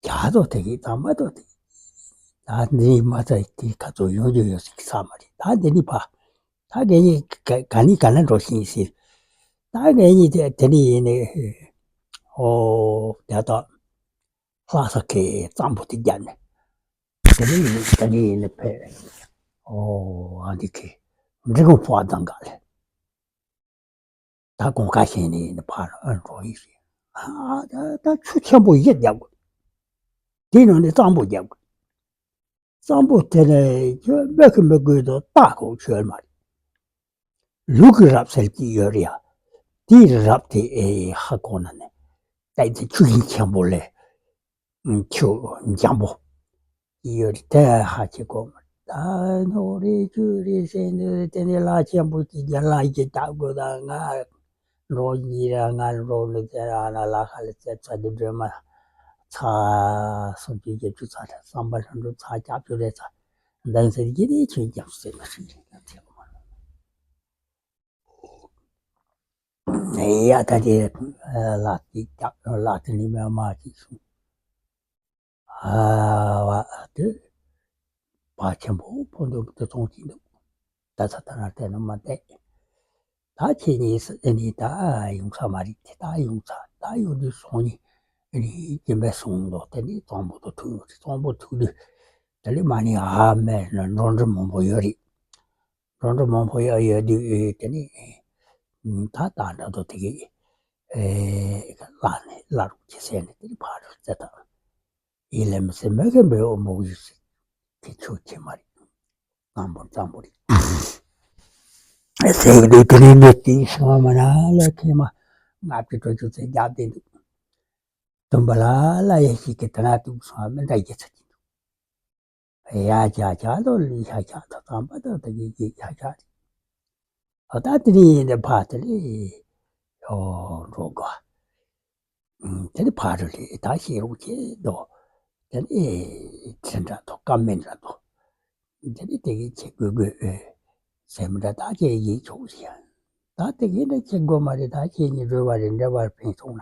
ཡ་དོ་དེ་གི་དམ་པ་དོ་དེ་ད་འདི་མ་ཚད་དེ་ཁ་ཚོ་ཡོང་རྒྱུ་ཡོད་སྲིད་ས་མ་རེད། ད་འདི་ནི་ཕ་ད་ངེད་གཉིས་ག་ག་ནི་ག་ན་འགྲོ་བཞིན་ཟེར། ད་ངེད་གཉིས་དེ་དེ་ནི་ཡིན་ནི། ཨོ་ད་ད་ལྷ་ས་ཁའི་གཙང་པོ་དེ་རྒྱབ་ནས་དེ་ནི་ཡིན་ནི་དེ་ནི་ཡིན་ནི་ཕེ། ཨོ་ཨ་འདི་ཁའི་འབྲི་གུང་ཕོ་བ་དང་ག་ལས། ད་གོང་ཁ་ཤས་ནས་ནི་ཕར་ཨ་འགྲོ་ཡི་རེད། ཨ་ད་ད་ཆུ་ཆེན་པོ་བཞི་རྒྱབ་དགོས། དེ་ནང་ནས་གཙང་པོ་རྒྱབ་དགོས། གཙང་པོ་དེ་ནས་ཁྱོད་སྨོད་གི་མི་དགོས་དོ་ལྟ་གོ་ཆོད་མ་རེད། ལུག་གི་རབས་ཟེར་གྱི་ཡོད་རེད་ཡ། དེའི་རབས་དེ་ཨེ་ཧ་གོ་ན་ནི། ད་དེ་ཆུ་ཤིང་ཆེན་པོ་ལས། ཆུ་འཇམ་པོ་ཡོད་དེ་ཧ་ཅི་གོ། ད་ནོ་རེ་ཅུ་རེ་ཟེར་ནས་དེ་ནས་ལ་ཆེན་པོ་ཅིག་གི་ལ་ཡི་ལྟ་དགོས། ད་ང་འགྲོ་ཡི་ར་ང་འགྲོ་ལུ་ཟེར་ཨ་ན་ལ་ཁ་ལ་ཚེ་ཚ་དུ་སྒྲོལ་མ་ཚ་སུམ་ཅུ་བརྒྱད་ཅུ་ཚ་ཚ་བསམ་པ་ལྷུན་གྲུབ་ཚ་སྐྱབས་བཅོལ་རེ་ཚ་འདང་ཟེར་གྱི་རེ་ཆོས་རྒྱབ་ཟེར་ན་ཧྲིག་རེ་ཚེ་ལ་མ་ལོ། ཡ་ད་དེ་ལ་དེ་རྒྱབ་ལ་དེ་ནི་མ་མ་ཅིག་སོང་། ཨ་བ་དེ་བ་ཆེན་པོ་ཕོ་འདུག་དེ་ཙོང་ཅིག་འདུག་ད་ཚ་ད་ར་དེ་ནི་མ་བསྡད། ད་ཁྱེད་གཉིས་སུ་དེ་ནི་ད་ཡོང་ས་མ་རེད་དེ་ད་ཡོང་ས་ད་ཡོང་དུས་སོང་ནི་ཨ་ནི་སྐྱེ་འབའ་སོང་ལོ་དེ་ནི་གཙང་པོ་དུ་ཐུག་ཡོང་དུས་གཙང་པོ་ཐུག་དུས་དེ་ལས་མ་ནི་ཨ་མེ་ན་འགྲོ་འགྲོ་མང་པོ་ཡོད་རེད། འགྲོ་འགྲོ་མང་པོ་ཡོད་ཡོད་དུས་དེ་ནི་ད་ད་འདྲ་དོ་དེ་གི་ཨེ་ལ་ནི་ལ་རུ་ཁྱེད་སེ་ནི་དེ་ནི་ཕ་རུ་ཙེ་ད། ཡིན་ལེ་མི་སེ་མེ་གེ་མེ་འོ་མོ་ཡུ་སི་ཁེ་ཆོ་ཁེ་མ་རི། ནམ་པོ་ཙམ་པོ་རི། སེ་གེ་དེ་ནི་ནེ་ཏི་སོང་མ་ན་ལ་ཁེ་མ་ང་པི་ཏོ་ཆུ་ཚེ་རྒྱབ་དེ་འདུག་དུམ་པ་ལ་ལ་ཡེ་ཤི་ཀེ་ད་ན་ཏུ་སོང་མེ་ད་ཡེ་ཚ་ཅི་འདུག་ཡ་ཅ་ཅ་དོ་ལི་ཤ་ཅ་དོ་ཙམ་པ་དོ་དེ་གི་ཡ་ཅ་ཅ་རི། ཨ་ད་དེ་ནི་ཡིན་དེ་ཕ་དེ་ལི་ཡོ་འགྲོ་གོ། དེ་ནི་ཕ་རུ་ལི་ད་ཤེས་རོགས་ཁྱེད་དོ། དེ་ནི་ཚེ་འདྲ་དོ་ཀ་མེ་འདྲ་དོ། དེ་ནི་དེ་གི་ཁྱེད་དགོས་དགོས་ཨེ། སེམས་འདྲ་ད་ཁྱེད་ཡིད་ཆོག་ཞིག་ད་དེ་གི་འདྲ་ཁྱེད་དགོས་མ་རེད། ད་ཁྱེད་ཉིད་རོལ་བ་རེད་འདྲ་བར་ཕན་སོང་ན།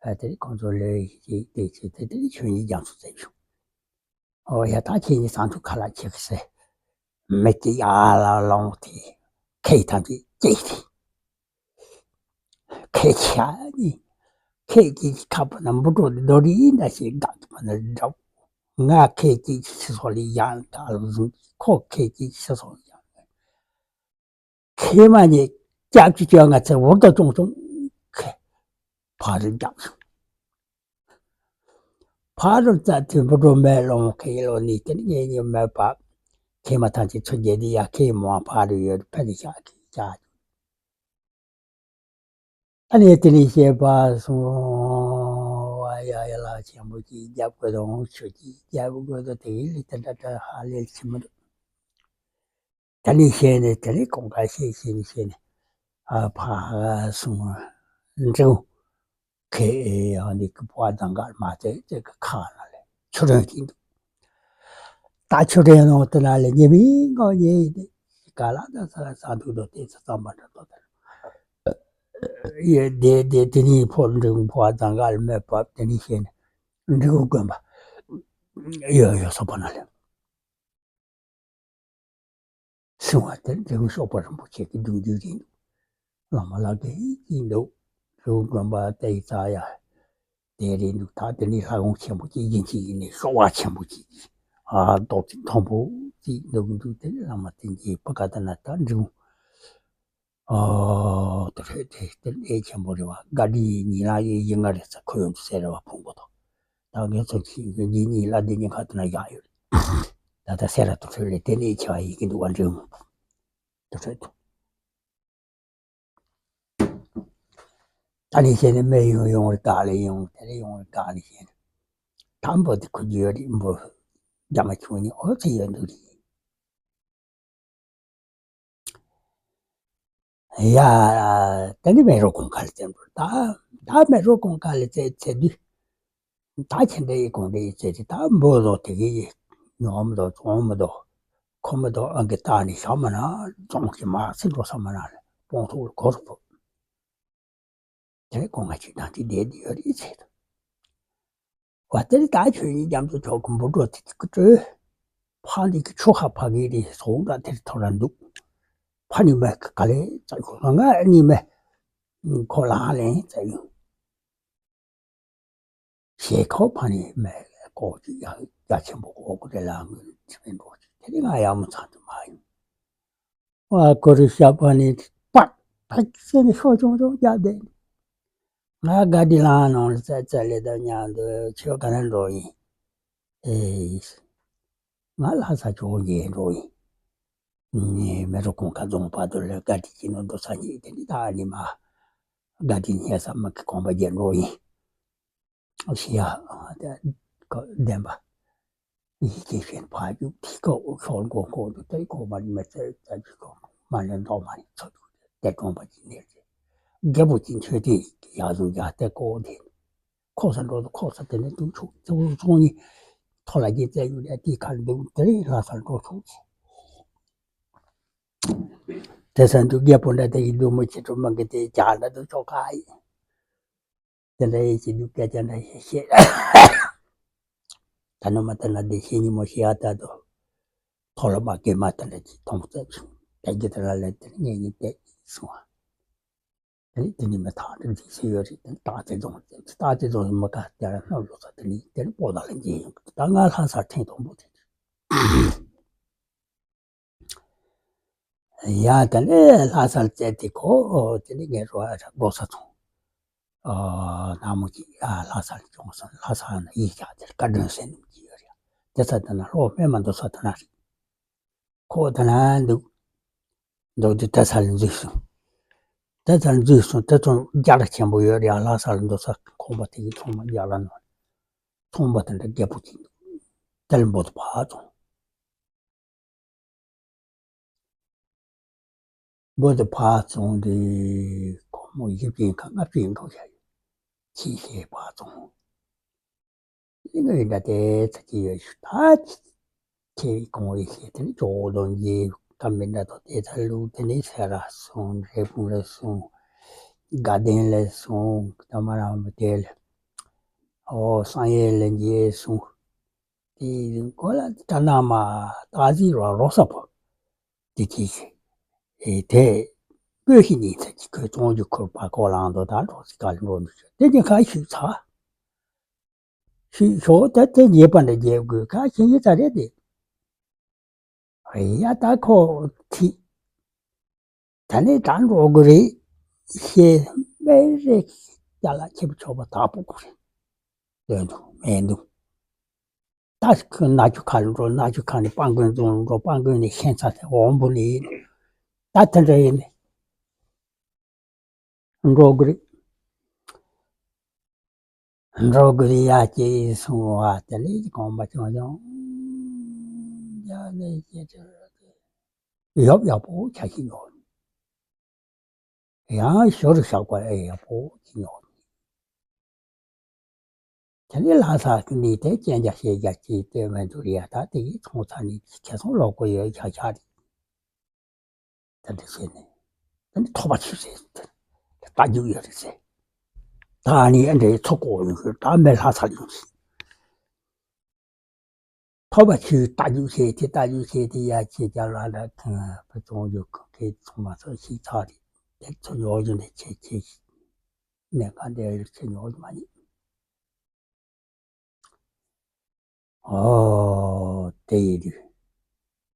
ཨ་དེ་ནི་ཁོང་ཚོ་ལོས་ཡིད་ཆེས་དེ་ཆེ་དེ་དེ་ནི་ཆོས་ཉིད་རྒྱང་སུ་ཙེ་བྱུང་། ཨོ་ཡ་ད་ཁྱེད་ཉིད་སང་ཐུག་ཁ་ལག་ཆེ་གི་སེ། མི་སྐྱེ་ཡ་ལ་ལོང་དེ། ཁེ་ཐམས་ཅད་སྐྱེ་དེ། ཁེ་ཆ་ནི། ཁེ་ཀྱི་ཁ་པ་ན་འབུ་ཏོ་རྡོ་རི་ཡིན་ད་ཞེས་དགག་པ་ན་འདྲ། ང་ཁེ་ཀྱི་ཕྱི་སོ་ལ་ཡང་དག་ལ་བཟུང་། ཁོ་ཁེ་ཀྱི་ཕྱི་སོ་ལ་ཡང་། ཁེ་མ་ནི་སྐྱབས་ཀྱི་བཅོ་ལྔ་ཚེ་འུར་དུ་ཅུང་ཅུང་ཁེ་ཕ་རུ་རྒྱབ་སོང་། ཕ་རུ་རྩ་དེ་འབུ་གྲོ་མེ་ལོང་ཁེ་ལོ་ནི་དེ་ནི་ངེད་གཉིས་མེད་པ། ཁེ་མ་ཐང་ཆེ་ཚུར་རྒྱལ་དེ་ཡ་ཁེ་མོ་ཕ་རུ་ཡོད་ཕ་རུ་ཤ་ཁེ་ཤ། ཨ་ནི་དེ་ནས་བཤད་པ་སོང་བ། ཡ་ཡ་ལ་ཆེན་པོ་ཅིག་རྒྱབ་དགོས་དང་ཆུ་ཅིག་རྒྱབ་དགོས་དང་དེ་ཡིན་ལི་དེ་འདྲ་འདྲ་ཧ་ལས་ཆེ་མི་འདུག་དེ་ནས་བཤད་ནས་དེ་ནས་གོང་ཁ་བཤད་བཤད་ནས་བཤད་ནས་ཨ་ཕ་སོང་འབྲིང་ཁེ་ཨ་ནི་ཀི་ཕོ་བ་དང་གར་མ་ཚད་ཚད་ཀི་ཁ་ན་ལས་ཆུ་རིན་གྱིན་འདུག་ད་ཆུ་རིན་ནང་དེ་ན་ལས་ཉི་མའི་ངང་ཉལ་ཡིན་ཏེ་ག་ལ་ད་ས་ལ་ས་འདུག་དོ་དེ་ཚོ་ཙམ་པ་འདྲ་དོ་དེ་ཡོད་དེ་དེ་དེ་ནས་ཕོ་འབྲིང་ཕོ་བ་དང་གར་མེད་པ་དེ་ནས་བཤད་ནས་འབྲིང་དགོན་པ་ཡོད་ཡོད་སོ་པ་ན་ལས། སྲིང་བ་དེར་འབྲས་བུ་གཤོག་པ་རིན་པོ་ཆེ་གི་གདུང་རྒྱུད་རེད་འདུག་བླ་མ་ལགས་ཀྱིས་ཡིན་འདུག་འབྲས་བུ་དགོན་པ་དེ་ཡི་རྩ་ཡ་དེ་རེད་འདུག་ད་དེ་ནི་ལྷ་ཁང་ཆེན་པོ་གཅིག་ཡིན་གཅིག་ཡིན་ནས་གཤོག་པ་ཆེན་པོ་གཅིག་ཨ་རྡོ་རྗེ་མཐོན་པོ་གཅིག་འདུག་འདུག་དེ་ནི་བླ་མ་དེ་གྱི་བུ་ག་ད་ན་ད་འབྲས་བུ་ཨ་དེ་རེད་དེ་དེ་གནས་ཆེན་པོ་རེད་བ། དགའ་བདེ་ཉིན་ལ་ཡི་ཡི་ང་རེ་ཚ་ཁོ་ཡོང་དུ་སེ་རེ་བ་ཕུང་པོ་དང་། ད་ངས་ཚོ་ཁྱི་ངས་འདི་གཉིས་ལ་འདི་གཉིས་ཁ་ཐུག་ན་བཞག་ཡོད། ད་ལྟ་སེ་ར་དུ་ཁྲོད་ལས་དེ་ནས་ཆེ་བ་ཡིན་གྱི་འདུག་བ་འདྲེ་མོ་དུ་ཁྲོད་དུ། ད་ནི་བཤད་ནས་མེ་ཡོང་ཡོང་བར་དགའ་ལས་ཡོང་དེ་ལས་ཡོང་བར་དགའ་ནས་བཤད་ནས། དམ་པོ་དེ་ཁུ་རྒྱུ་རིག་འབུ་རྒྱ་མ་ཆུང་ནི་ཨོ་ཚེ་ཡོད་འདུག་རེད། ཡ། ད་ནི་མེ་རོ་གོང་ཁ་ལ་བཙན་པོ་ད། ད་མེ་རོ་གོང་ཁ་ལ་བཙན་ཚེ་དུས། ད་ཁྱེད་འདྲ་ཡི་གོང་འདྲ་ཡི་བཙན་ཚེ་ད་འབོ་རོ་དེ་གི་ཡི་ཉོ་མི་འདུག་བཙོང་མི་འདུག་ཁོ་མི་འདུག་ཨང་གི་ད་ནི་ཤ་མ་ན་བཙོང་གི་མ་སི་འགྲོ་ས་མ་ན་ལ་སྤོང་ཐུག་ལ་གོ་རུ་ཕོ། དེ་ནས་ཁོང་ང་ཅིག་དང་ཅིག་བསྡད་དེ་ཡོད་རེད་ཟེར། བ་དེ་ནི་ད་ཁྱོད་ཉིད་རྒྱ་མཚོ་མཆོག་གི་འབུ་གྲོགས་དེ་དེ་ཀི་སྤྲོད། ཕ་འདི་གི་ཆུ་ཁ་ཕ་གི་རེད་སོང་ད་དེར་ཐོ་ར་འདུག་ཕ་ནི་མ་ག་ལེ་ཙག་ཁོ་ང་ནི་མ་ཁོ་ལ་ཧ་ལེན་ཙག་ཡོད། ཞེས་ཁོ་ཕ་ནི་མ་ལ་ལྐོག་ཅིག་ཡ་ཡ་ཆེན་པོ་ཁོ་ཁོ་དེ་ལ་ངོས་ཕྱི་མི་འགྲོ་ཅིག་དེ་ནི་ང་ཡག་མོ་ཚང་དུ་མ་ཡིན། ཨ་ཁོ་རི་ཤ་པ་ནི་པག་པག་ཟེར་ནས་ཤོ་ཆུང་ཆུང་རྒྱབ་བསྡད། ང་དགའ་བདེ་ལང་ནང་ལ་ཙ་ཙ་ལེ་དང་མཉམ་དུ་ཁྱོད་ག་ན་འགྲོ་ཡིན། ཨེ། ང་ལྷ་ས་ཕྱོགས་འགྱེལ་འགྲོ་ཡིན། ངས་མེ་རོ་ཁོང་ཁ་རྫོང་བར་དུ་ལ་དགའ་བདེ་ཅི་ནོ་འགྲོ་ས་ཉིད་དེ་ནི་ད་ནི་མ། དགའ་བདེ་ཉལ་ས་མ་གི་ཁོང་པ་འགྱེལ་འགྲོ་ཡིན། ཞི་ཡ་ཨ་དེ་ཁོ་བདེན་པ། ཡིད་ཆེས་ཤེས་ཕ་རྒྱུད་ཐིག་ཁོ་ཤོར་མགོ་ཁོག་ཏུ་དེ་ཁོ་མ་རི་མེ་ཚེ་ཙ་ཅི་ཁོ་མ་ལེན་མདོག་མ་རི་ཚོ་རྒྱུ་དེ་གྲོང་པ་ཅི་ནེར་ཅི་རྒྱལ་པོ་ཅི་མཆོད་དེ་ཡ་ཟུག་ཡ་དེ་ཁོ་དེ་ཁོ་ས་འགྲོ་དུ་ཁོ་ས་དེ་ནས་དུ་ཆུ་ཚོ་ཚོང་ནི་ཐོ་ལ་རྒྱལ་རྩེ་ཡུལ་ཡ་དེ་ཁར་འདུག་དེ་རིང་ལྷ་སར་འགྲོ་ཆུག་ཅི། དེ་ས་འདུག་རྒྱལ་པོ་འདྲ་དེ་ཡི་འདུག་མོ་ཆེ་གྲོ་མ་གི་དེ་ཇག་འདྲ་དུ་ཆོག་ཁ་ཡིན། དེ་འདྲ་ཡེ་ཞིག་འདུག་སྐད་ཆ་འདྲ་ཞིག་བཤད། ད་ནི་མ་དེ་ན་བདེ་ཤེས་ཉིན་མོ་ཞེ་ཡ་ད་དོ། ཐོག་ལ་མ་སྐད་མ་དེ་འདྲ་ཅིག་མཐོང་ཚད་བྱུང་། དེ་གི་དེ་ལ་ལན་དེ་ངེད་གཉིས་བལྟས་སོང་བ། དེ་ནི་དེ་ནི་མི་ཐང་དེ་འཛིན་སྲིད་ཡོད་རེད། དེ་ནི་སྟག་རྩེ་རྫོང་རྩེ་སྟག་རྩེ་རྫོང་མི་ཁ་དེ་ལ་སྣབས་ལོ་ས་དེ་ནི་དེ་ནི་སྤོ་ད་ལ་འགྱེལ་ཡོང་གི་ད་ང་ལྷ་སར་ཐེངས་དང་པོ་དེ་རེད། ཡ་དེ་ནས་ལྷ་སར་བཙལ་ཏེ་ཁོ་དེ་ནས་ངས་རོ་ཨ་ར་འགྲོ་ས་ཚོང་། ཨ་ནག་མོ་གཅིག་ཨ་ལྷ་སར་བྱུང་སོང་། ལྷ་སར་ན་ཡིག་ཆ་དེར་བཀའ་དྲིན་ཟེར་ནས་གཅིག་ཡོད་རེད། དེ་ས་དེ་ན་ལྷོ་སྨད་མ་འདུག་ས་དེ་ན་རེད། ཁོ་དེ་ན་འདུག་འདུག་དུས་དེ་ས་ལ་འཛུལ་སོང་། དེ་ས་ལ་འཛུལ་སོང་། དེ་ཚོ་རྒྱ་ར་ཆེན་པོ་ཡོད་རེད། ལྷ་སར་འདུག་ས་ཁོང་པ་དེ་གི་ཚོང་མ་རྒྱ་ར་ནང་ཚོང་པ་དེ་འདྲ་རྒྱལ་པོ་གཅིག་འདུག་དེ་ལ་འབོ་དུ་ཕར་སོང་། བོད་དུ་ཕར་སོང་སྟེ་ཁོ་མོ་བཞི་བཅུ་ཁ་ལྔ་བཅུ་འགྲོ་བཞག་ཡོད། ཁྱི་ཤེས་ཕར་སོང་། ཨི་ངའི་འདྲ་དེ་ཚ་ཅི་ཡོད་ཤུ་ད་ཁྱེད་ཀྱི་གོང་བའི་ཤེས་དེ་ནི་ཇོ་བོ་རྡོ་རྗེ་བཀའ་མི་འདྲ་དོ་དེ་ཚ་ལུག་དེ་ནི་སེ་ར་སོང་། འབྲས་སྤུངས་ལ་སོང་། དགའ་ལྡན་ལ་སོང་། ད་མ་རང་བ་དེ་ལ་ཨོ་བསམ་ཡས་ལ་འཇལ་སོང་། དེའི་གོ་ལ་ད་ན་མ་ད་ཟི་རོ་རོ་ས་པོ་དེ་དེ་ཨེ་དེ་སྤོས་ཤིང་ཉིན་ཚ་གི་ཁོས་བཙོང་རྒྱུ་ཁུར་པ་ཁོ་ལང་དོ་ད་འགྲོ་སི་ཀ་ལ་འགྲོ་འདུག་ཤོག་དེ་ནི་ཁ་ཤུགས་ཚ་ཤུགས་ཤོག་ད་དེ་ཉེས་པ་འདྲ་རྒྱལ་དགོས་ཁ་ཤིང་ཡི་ཚ་རེད་དེ། ཡ་ད་ཁོ་ཐི། ད་ནི་ད་འགྲོ་དགོས་རེད། ཤེས་མེད་རེད། ཡ་ལ་ཁྱེད་ཆོག་པ་དག་པོ་དགོས་རེད། དོན་དུ་མེད་འདུག་ད་ཁོས་ན་ཆུ་ཁ་ལ་འགྲོ། ན་ཆུ་ཁ་ནས་སྤང་དགོན་རྫོང་ལ་འགྲོ། སྤང་དགོན་ནས་ཤན་ཚ་ཚེ་འོམ་བུ་ནས་ཡིན། ད་དེ་འདྲ་ཡིན་ནས་འགྲོ་དགོས་རེད། འགྲོ་དགོས་ཡ་སྐྱེས་སོང་བ་དེ་ལས་གོམ་པ་ཆུང་ཆུང་རྒྱག་ནས་སྐྱེས་ཚར་ཏེ་ཡོབ་ཡག་པོ་ཆ་ཞིག་ཡོད། ཡང་ཞོར་བཞག་པ་ཨེ་ཡག་པོ་ཅིག་ཡོད། དེ་ནས་ལྷ་ས་ནས་དེ་རྐྱང་རྒྱག་བཤད་རྒྱག་ཅིག་དེ་མི་འདུག་ཡ། ད་དེ་ཡིས་ཚོང་ཚ་ནས་ཁྱེད་ཚོང་ལོག་གོ་ཡོད་ཆ་ཆ་རེད། ད་འདི་བྱས་ནས་ད་ནི་ཐོག་པ་ཆུ་ཟེར་ད་རྒྱུག་ཡོད་རེད་ཟེར། ད་ནི་ཨ་འདྲའི་ཚོ་ཀོ་ཡོང་ཤོད། ད་མི་ལྷ་ས་ཡོང་ཤིག་ཐོག་པ་ཆུའི་རྟ་རྒྱུག་བྱས་ཏེ་རྟ་རྒྱུག་བྱས་ཏེ་ཡ་ཁྱེད་ཅག་ལ་འདྲ་ཐང་བུ་ཚོང་རྒྱུག་ཁེ་ཚོང་མ་ཚོ་ཞིག་ཚར་རེད། དེ་ཚོ་ཉོ་རྒྱུ་འདི་ཁྱེད་ཁྱེད་ནས་ག་འདྲ་ཡོད་ཁྱེད་ཉོ་རྒྱུ་མ་ཉེས། ཨོ་དེ་ཡིན་དུས་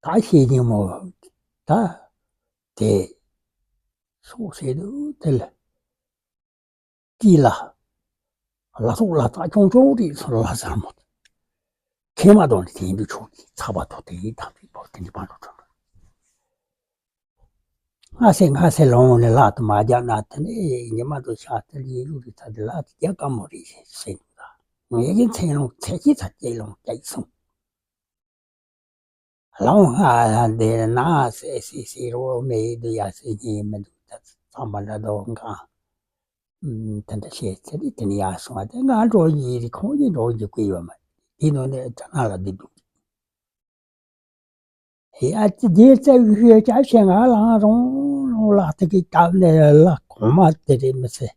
ད་ཤེས་ཀྱི་མོ་ད་དེ་སོགས་བྱས་དུས་དེ་ལ། ཀི་ལ། ལ་སོགས་ལ་ཚ་ཆུང་ཆུང་རེད་སོ་ལ་ཟེར་མོ། ཁེ་མ་དོན་དེ་འདུ་ཆུང་གི་ཚ་བ་ཐོག་དེ་ཡི་དམ་པའི་བོ་དེ་འདི་པ་འགྲོ་ཐོན། ང་སེ་ང་སེ་ལོང་ནས་ལ་དུ་མ་རྒྱག་ན་དེ་ནས་ཉི་མ་དུ་ཤ་དེ་ཡི་ཡུ་རི་ཚ་དེ་ལ་དུ་རྒྱག་ག་མོ་རེད་ཟེར་འདུག་ད། ངས་ཀྱི་མཚན་ལོང་ཚད་ཀྱི་ཚ་སྐྱེ་ལོང་སྐྱ་ཡི་སོང་། ལོང་ང་འདི་ན་སེ་སེ་སེ་རོ་མེ་དུ་ཡ་སེ་ཉི་མི་འདུག་ད་ཚང་མ་འདྲ་དོ་འགའ། ཨུམ། དེ་འདྲ་བཤད་ཚེ་རིང་དེ་ནས་ཡར་སོང་བ་དེ་ང་འགྲོ་ཡི་རེད། ཁོང་གཉིས་འགྲོ་རྒྱུ་ཀུན་ཡོད་མ་རེད། དེ་ནང་ནས་དྲ་ནང་ལ་བསྡད་འདུག་ཡ་ཅི་དེ་རྩ་བའི་ཤོད་ཅག་བཤད་ང་ལང་རོང་རོང་ལག་དེ་གི་སྟབས་ནས་ལ་གོང་མ་དེ་རེད་མི་ཚེ།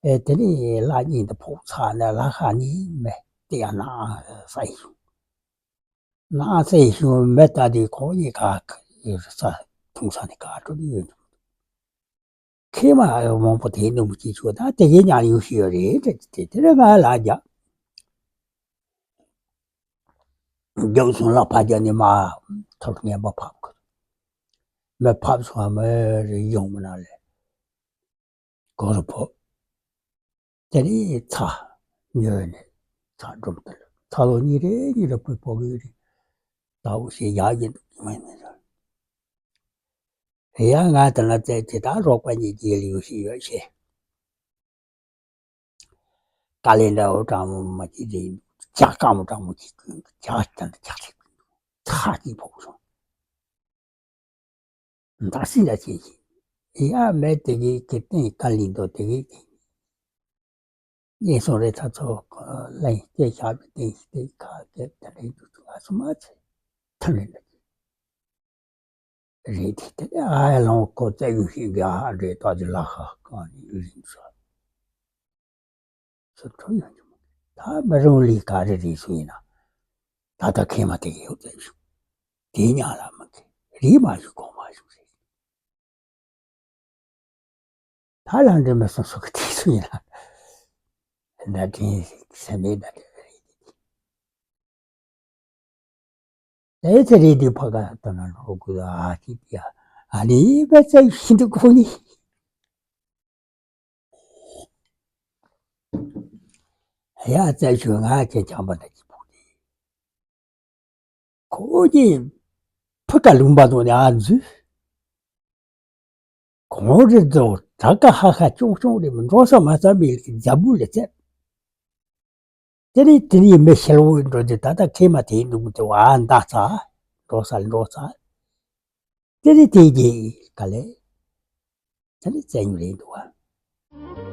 ཨེ་དེ་ནས་ལ་གཉིས་དེ་ཕོག་ཚར་ནས་ལ་ཁ་གཉིས་མེད་དེ་ཡང་ན་ས་ཡི་ཤུགས། ནང་སེ་ཞུ་མེ་ལྟ་དེ་ཁོང་གཉིས་ཀ་ཡོད་ས་ཐུང་ས་ནས་ཀ་འགྲོ་གི་ཡོད་འདུག་ཁེ་མ་མང་པོ་དེ་ནུབ་ཀྱི་ཆུ་ད་དེ་གའི་ཉག་ཡོད་ཤི་ཡོད་རེད་དེ་དེ་དེ་རེ་ང་ལ་རྒྱག་རྒྱག་སོང་ལ་ཕ་རྒྱག་ནས་མ་ཐོར་ངན་པ་ཕབ་གི་མེ་ཕབ་སོང་བ་མེ་རེ་ཡོང་མི་ན་ལས། གོ་རུ་ཕོ། དེ་ནས་ཚ། ཉོས་ནས་ཚ་སྒྲོམ་དུ་ལ་ཚ་ལོ་གཉིས་རེ་གཉིས་རེ་ཕུད་ཕོ་གི་རེ། ད་འུ་ཞེ་ཡག་ཡིན་འདུག་མིན་མིན་ཟེར། ཡ་ང་དེ་ན་བཙལ་དེ་དག་རོགས་པ་གཉིས་ཀྱི་ལིའུ་ཞིག་ཡོད་ཤེ། དཀའ་ལས་འདྲ་བོ་དྲང་མོ་མ་གྱིས་རེད། ཇག་དཀའ་མོ་དྲང་མོ་གྱིས་ཀུན་ཇག་དེ་འདྲ་ཇག་ཚིག་ཚ་གྱིས་ཕོག་སོང་། འདར་སིང་ལ་བྱེད་ཀྱི། ཡ་མེད་དེ་གི་གི་སྟེང་དཀའ་ལས་འདུག་དེ་གི་གི། ངན་སོང་རེ་ཚ་ཚོ་ལན་སྐྱེ་བཞག་པའི་སྟེང་ཞིག་སྟེང་ཁ་སྐད་དེ་འདྲའི་འདུག་ང་སུ་མ་ཚེ་ཐུན་ལས་འདུག་རེད་དེ་དེ་ཨ་ལོང་ཁོ་བཙན་ཡུལ་ཞིག་གི་ཨ་འདྲའི་ཏོག་ཙི་ལ་ཁ་གང་ནས་ཡུལ་ཞིག་ཚོ། སུ་ཁྲོ་ཡོང་རྒྱུ་མ་རེད། ད་མི་རུང་ལས་ག་རེ་རེད་སུ་ཡིན་ན། ད་ལྟ་ཁེ་མ་དེ་གི་ཡོད་ཙམ་ཞིག་དེའི་ཉག་ལ་མ་གི་རིག་མ་ཞུ་གོང་མ་ཞུ་ཟེར། ད་ལ་འདྲེ་མི་སོང་སུ་གི་དེ་སུ་ཡིན་ན། ད་དྲིན་སེམས་མེད་ད་དེ་རེད། ཨེ་ཚེ་རེད་དེ་ཕ་ག་ལྟ་ན་ལོ་དགུ་ལ་ཨ་ཅི་ཡ་ཨ་ནི་པ་ཚེ་ཤིན་ཏུ་ཁོ་ནི། ཡ་ཚེ་ཞུ་ང་ཁྱེད་ཆང་པ་ད་ཅི་ཕུག་ནི། ཁོ་གི་ཕུ་ཀ་ལུང་པ་དོ་ནི་ཨ་འཛུ། ཁོང་རེ་ཚོ་དྲག་ཀ་ཧ་ཧ་ཅོང་ཅོང་རེ་མི་འགྲོ་ས་མ་ཚ་མི་རིགས་འཛམ་བུ་ལ་ཚད། དེ་ནས་དེ་ནས་མི་ཤེལ་བོ་འགྲོ་དུས་ད་ལྟ་ཁེ་མ་དེའི་ནུབ་དུ་ཨ་མདའ་ཚ་འགྲོ་ས་འགྲོ་ས། དེ་ནས་དེ་རྗེས་ག་ལེ། དེ་ནས་བཙན་ཉུལ་རེད་འདུག་བ།